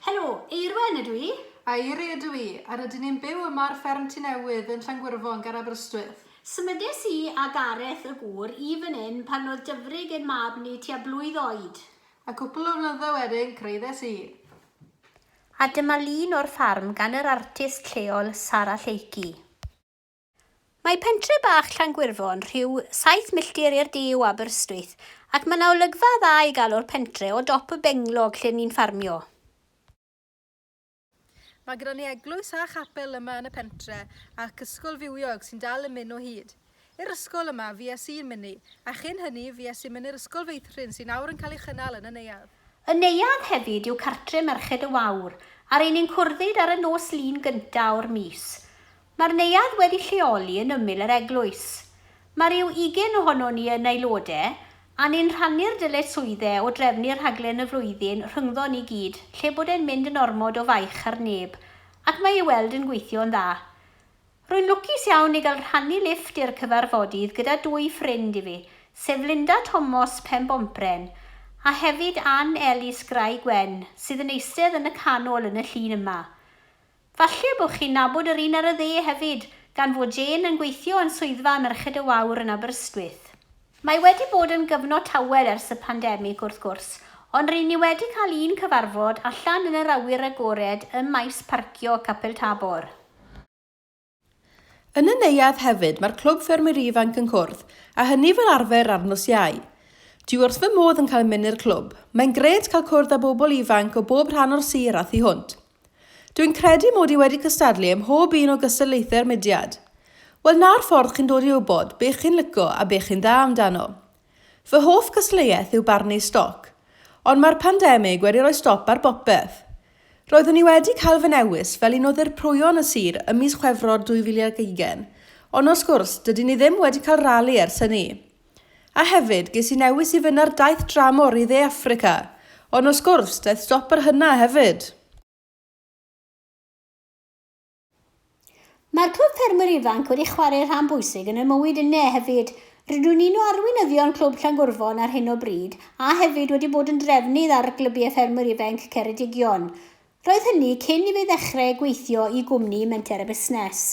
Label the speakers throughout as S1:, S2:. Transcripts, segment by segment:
S1: Helo, Eirwen ydw i.
S2: A Eiry ydw i, a rydyn ni'n byw yma ar fferm Tŷ Newydd yn Llangwyrfon ger Aberystwyth.
S1: Symudes i a Gareth y gŵr i fan hyn pan oedd Dyfrig ein mab ni tua blwydd oed.
S2: A cwpl o flynyddau wedyn, craeddes i.
S1: A dyma lun o'r ffarm gan yr artist lleol Sara Lleucu. Mae pentre bach Llangwyrfon rhyw saith milltir i'r de o Aberystwyth ac mae 'na olygfa dda i gael o'r pentre o dop y benglog lle ni'n ffarmio.
S2: Mae gyda ni eglwys a chapel yma yn y pentre ac ysgol fywiog sy'n dal yn mynd o hyd. I'r ysgol yma fues i'n mynd i, a chyn hynny fues i'n mynd i'r ysgol feithrin sy'n awr yn cael ei chynnal yn y neuadd.
S1: Y neuadd hefyd yw cartre Merched y Wawr, a'r un ni'n cwrddyd ar y nos Lun gynta o'r mis. Mae'r neuadd wedi lleoli yn ymyl yr eglwys. Mae rhyw ugain ohonon ni yn aelode, a ni'n rhannu'r dyletswydde o drefnu rhaglen y flwyddyn rhyngddon ni gyd, lle bod e'n mynd yn ormod o faich ar neb, ac mae i weld yn gweithio'n dda. Rwy'n lwcus iawn i gael rhannu lifft i'r cyfarfodydd gyda dwy ffrind i fi, sef Linda Tomos Penbompren, a hefyd Ann Elis Graig Wen, sydd yn eistedd yn y canol yn y llun yma. Falle bod chi'n nabod yr un ar y dde hefyd, gan fod Jane yn gweithio yn swyddfa Merched y Wawr yn Aberystwyth. Mae wedi bod yn gyfnod tawel ers y pandemig wrth gwrs, ond ry'n ni wedi cael un cyfarfod allan yn yr awyr agored ym maes parcio Capel Tabor.
S3: Yn y neuadd hefyd mae'r Clwb Ffermwyr Ifanc yn cwrdd, a hynny fel arfer ar nos Iau. Dwi wrth fy modd yn cael mynd i'r clwb. Mae'n grêt cael cwrdd â bobl ifanc o bob rhan o'r sir a thu hwnt. Dwi'n credu mod i wedi cystadlu ym mhob un o gystadlaethau'r mudiad. Wel 'na'r ffordd chi'n dod i wybod be chi'n lico a be chi'n dda amdano. Fy hoff gystadleuaeth yw barnu stoc. Ond mae'r pandemig wedi rhoi stop ar bopeth. Roeddwn i wedi cael fy newis fel un o ddirprwyon y sir ym mis Chwefror 2020, ond wrth gwrs, dydyn ni ddim wedi cael rali ers hynny. A hefyd, ges i newis i fynd ar daith dramor i Dde Affrica, ond wrth gwrs, daeth stop ar hynna hefyd.
S1: Mae'r Clwb Ffermwyr Ifanc wedi chwarae rhan bwysig yn 'y mywyd inne hefyd. Rydw i'n un o arweinyddion Clwb Llangwrfon ar hyn o bryd a hefyd wedi bod yn drefnydd ar Glybiau Ffermwyr Ifainc Ceredigion. Roedd hynny cyn i fi ddechrau gweithio i gwmni Menter a Busnes.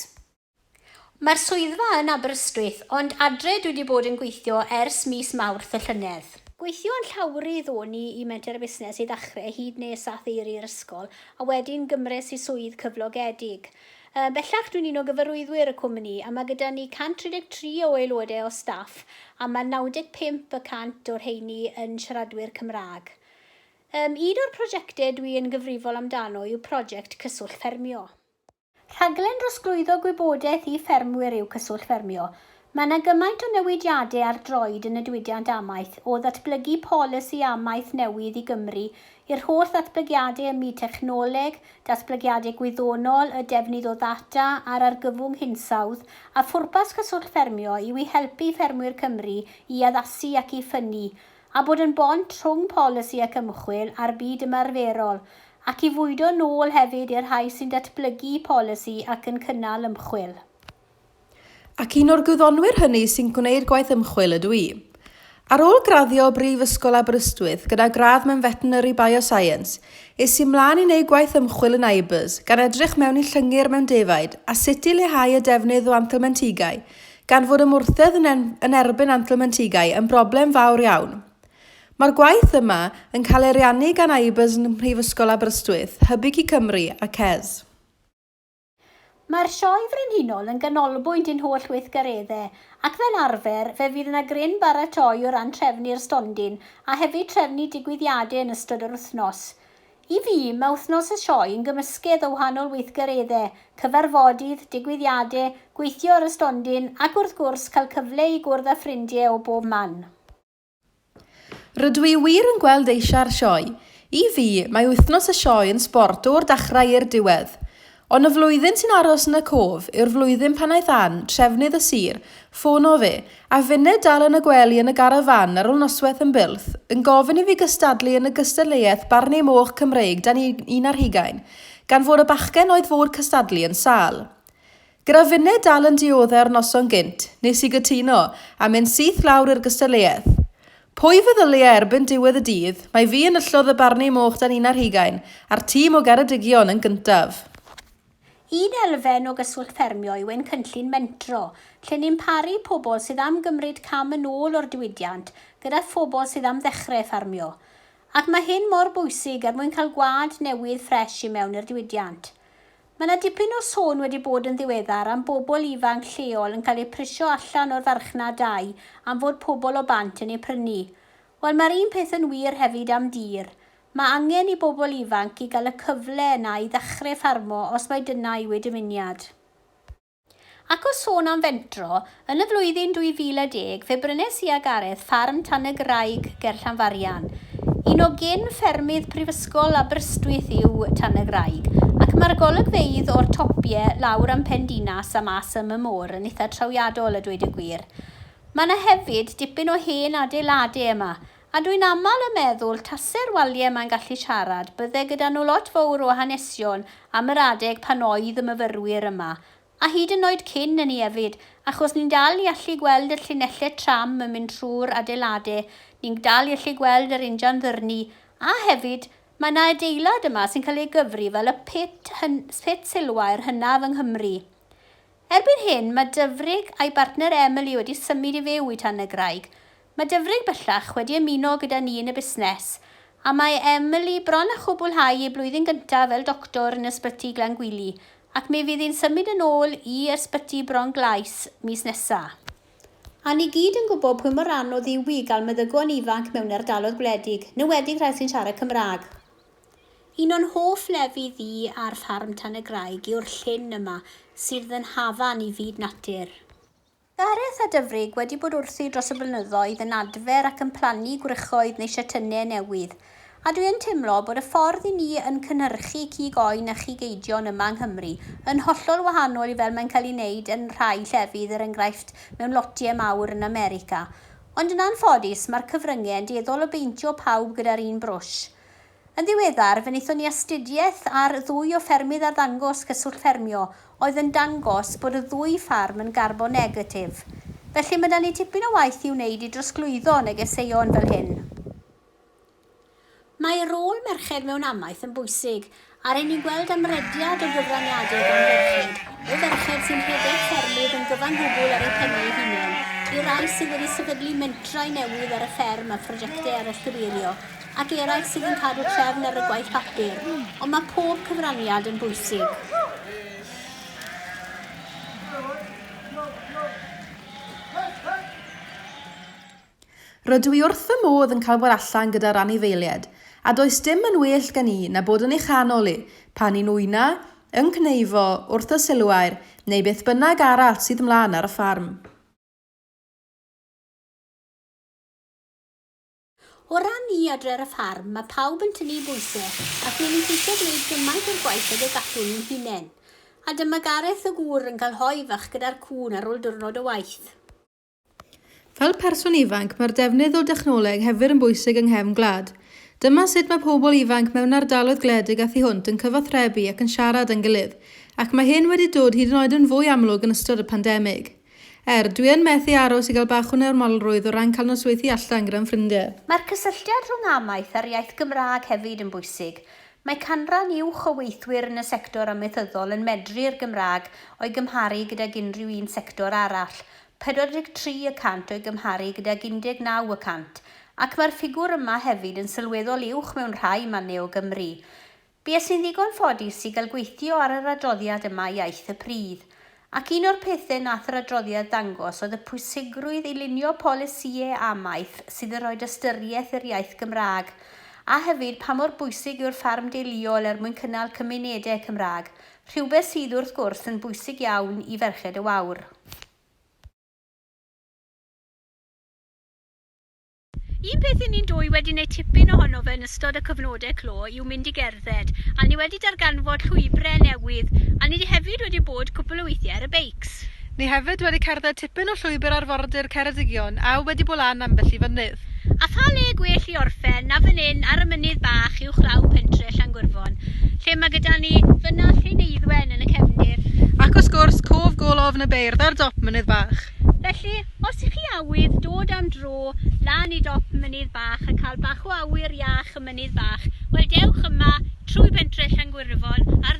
S1: Mae'r swyddfa yn Aberystwyth, ond adre dwi 'di bod yn gweithio ers mis Mawrth y llynedd. Gweithio yn llawrydd o'n i i Menter a Busnes i ddachre hyd nes ath Eiry i'r ysgol, a wedyn gymres i swydd cyflogedig. Yy, bellach dwi'n un o gyfarwyddwyr y cwmni, a mae gyda ni 133 o aelodau o staff, a mae 95 y cant o'r rheini yn siaradwyr Cymraeg. Yym, un o'r prosiectau dwi yn gyfrifol amdano yw prosiect Cyswllt Ffermio. Rhaglen drosglwyddo gwybodaeth i ffermwyr yw Cyswllt Ffermio. Mae yna gymaint o newidiadau ar droed yn y diwydiant amaeth, o ddatblygu polisi amaeth newydd i Gymru, i'r holl ddatblygiadau ym myd technoleg, datblygiadau gwyddonol, y defnydd o ddata a'r argyfwng hinsawdd, a phwrpas Cyswllt Ffermio yw i helpu ffermwyr Cymru i addasu ac i ffynnu, a bod yn bont rhwng polisi ac ymchwil a'r byd ymarferol, ac i fwydo nôl hefyd i'r rhai sy'n datblygu polisi ac yn cynnal ymchwil.
S3: Ac un o'r gwyddonwyr hynny sy'n gwneud gwaith ymchwil ydw i. Ar ôl graddio o Brifysgol Aberystwyth gyda gradd mewn Veterinary Bioscience, es i mlaen i wneud gwaith ymchwil yn IBERS, gan edrych mewn i llyngyr mewn defaid a sut i leihau y defnydd o anthelmentigau, gan fod ymwrthedd yn yn erbyn anthelmentigau yn broblem fawr iawn. Mae'r gwaith yma yn cael ei ariannu gan IBERS yn Mhrifysgol Aberystwyth, Hybu Cig Cymru a CES.
S1: Mae'r Sioe Frenhinol yn ganolbwynt i'n holl weithgareddau, ac fel arfer, fe fydd yna gryn baratoi o ran trefnu'r stondin a hefyd trefnu digwyddiadau yn ystod yr wythnos. I fi, mae wythnos y sioe yn gymysgedd o wahanol weithgareddau, cyfarfodydd, digwyddiadau, gweithio ar y stondin ac wrth gwrs cael cyfle i gwrdd â ffrindiau o bob man.
S3: Rydw i wir yn gweld eisiau'r sioe. I fi, mae wythnos y sioe yn sbort o'r dechrau i'r diwedd. Ond y flwyddyn sy'n aros yn y cof yw'r flwyddyn pan aeth Ann, trefnydd y sir, ffono fi, a finne dal yn y gwely yn y garafán ar ôl noswaith yn Builth, yn gofyn i fi gystadlu yn y gystadleuaeth Barnu Moch Cymreig dan un ar hugain, gan fod y bachgen oedd fod cystadlu yn sâl. Gyda finne dal yn diodde o'r noson gynt, nes i gytuno, a mynd syth lawr i'r gystadleuaeth. Pwy feddylia erbyn diwedd y dydd, mai fi enillodd y Barnu Moch dan un ar hugain, a'r tîm o Geredigion yn gyntaf.
S1: Un elfen o Gyswllt Ffermio yw ein cynllun Mentro, lle ni'n paru pobl sydd am gymryd cam yn ôl o'r diwydiant gyda phobl sydd am ddechrau ffarmio. Ac mae hyn mor bwysig er mwyn cael gwaed newydd ffresh i mewn i'r diwydiant. Mae 'na dipyn o sôn wedi bod yn ddiweddar am bobl ifanc lleol yn cael eu prisio allan o'r farchnad dai am fod pobl o bant yn eu prynu. Wel mae'r un peth yn wir hefyd am dir. Mae angen i bobl ifanc i gael y cyfle yna i ddechre ffarmo os mai dyna yw eu dymuniad. Ac o sôn am fentro, yn y flwyddyn 2010 fe brynes i a Gareth ffarm Tan y Graig ger Llanfarian. Un o gyn ffermydd Prifysgol Aberystwyth yw Tan y Graig, ac mae'r golygfeydd o'r topie lawr am Pen Dinas a mas am y môr yn itha trawiadol a dweud y gwir. Mae 'na hefyd dipyn o hen adeilade yma, a dwi'n amal yn meddwl tase'r walie 'ma'n gallu siarad bydde gyda nhw lot fowr o hanesion am yr adeg pan oedd y myfyrwyr yma, A hyd yn oed cyn hynny hefyd, achos ni'n dal i allu gweld y llinellau tram yn mynd trwy'r adeilade, ni'n dal i allu gweld yr injan ddyrnu, a hefyd, mae 'na adeilad yma sy'n cael ei gyfri fel y pit, hyn, pit silwair hynaf yng Nghymru. Erbyn hyn, mae Dyfrig a'i bartner Emily wedi symud i fyw i Tan y Graig. Mae Dyfrig bellach wedi ymuno gyda ni yn y busnes, a mae Emily bron â chwblhau ei blwyddyn gyntaf fel doctor yn Ysbyty Glangwili, ac mi fydd hi'n symud yn ôl i Ysbyty Bron-glais mis nesa. A ni gyd yn gwybod pwy mor anodd yw i gael meddygon ifanc mewn ardaloedd gwledig, yn enwedig rhai sy'n siarad Cymraeg. Un o'n hoff lefydd i ar ffarm Tan y Graig yw'r llyn yma, sydd yn hafan i fyd natur. Gareth a Dyfrig wedi bod wrthi dros y blynyddoedd yn adfer ac yn plannu gwrychoedd neu siatynnau newydd, a dwi yn teimlo bod y ffordd i ni yn cynhyrchu cig oen a chig eidion yma yng Nghymru yn hollol wahanol i fel mae'n cael ei wneud yn rhai llefydd er enghraifft mewn lotiau mawr yn America. Ond yn anffodus mae'r cyfryngau yn dueddol o beintio pawb gyda'r un brwsh. Yn ddiweddar, fe wnaethon ni astudiaeth ar ddwy o ffermydd arddangos Cyswllt Ffermio oedd yn dangos bod y ddwy ffarm yn garbon negatif. Felly mae 'da ni tipyn o waith i'w wneud i drosglwyddo negeseuon fel hyn. Mae rôl merched mewn amaeth yn bwysig, a ry'n ni'n gweld amrediad o gyfraniadau gan ferched, o ferched sy'n rhedeg ffermydd yn gyfan gwbl ar eu pennau eu hunain, i rai sydd wedi sefydlu mentrau newydd ar y fferm a phrojectau arallgyfeirio, ac eraill sydd yn cadw trefn ar y gwaith papur, ond mae pob cyfraniad yn bwysig.
S3: Rydw i wrth fy modd yn cael bod allan gyda'r anifeiliaid, a does dim yn well gen i na bod yn ei chanol i, pan ni'n wyna, yn cneifo, wrth y silwair, neu beth bynnag arall sydd mlaen ar y ffarm.
S1: O ran ni adre ar y ffarm, mae pawb yn tynnu i bwyse ac ry'n ni'n ceisio gwneud gymaint o'r gwaith ag y gallwn ni'n hunain. A dyma Gareth y gŵr yn cael hoe fach gyda'r cŵn ar ôl diwrnod o waith.
S2: Fel person ifanc, mae'r defnydd o dechnoleg hefyd yn bwysig yng nghefn gwlad. Dyma sut mae pobl ifanc mewn ardaloedd gwledig a thu hwnt yn cyfathrebu ac yn siarad â'n gilydd, ac mae hyn wedi dod hyd yn oed yn fwy amlwg yn ystod y pandemig. Er, dwi yn methu aros i gael bach o normalrwydd o ran cael nosweithi allan gyda'n ffrindiau.
S1: Mae'r cysylltiad rhwng amaeth a'r iaith Gymraeg hefyd yn bwysig. Mae canran uwch o weithwyr yn y sector amaethyddol yn medru'r Gymraeg o'i gymharu gydag unrhyw un sector arall, 43 y cant o'i gymharu gydag 19 y cant, ac mae'r ffigwr yma hefyd yn sylweddol uwch mewn rhai mannau o Gymru. Bues i'n ddigon ffodus i gael gweithio ar yr adroddiad yma Iaith y Pridd, ac un o'r pethe nath yr adroddiad ddangos oedd y pwysigrwydd i lunio polisïe amaeth sydd yn rhoid ystyriaeth i'r iaith Gymraeg, a hefyd pa mor bwysig yw'r ffarm deuluol er mwyn cynnal cymunedau Cymraeg, rhywbeth sydd wrth gwrs yn bwysig iawn i Ferched y Wawr. Un peth 'yn ni'n dwy wedi neud tipyn ohono fe yn ystod y cyfnode clo yw mynd i gerdded, a ni wedi darganfod llwybre newydd, a ni 'di hefyd wedi bod cwpwl o weithie ar y beics.
S2: Ni hefyd wedi cerdded tipyn o llwybr arfordir Ceredigion a wedi bod lan ambell i fynydd.
S1: A pha le gwell i orffen na fan 'yn ar y mynydd bach uwchlaw pentre Llangwrfon, lle ma' gyda ni fyna Llyn Eiddwen yn y cefndir.
S2: Ac wrth gwrs, cof golofn y beirdd ar dop Mynydd Bach.
S1: Felly, os 'ych chi. awydd dod am dro lan i dop Mynydd Bach a cael bach o awyr iach y Mynydd Bach, wel dewch yma trwy bentre Llangwyryfon ar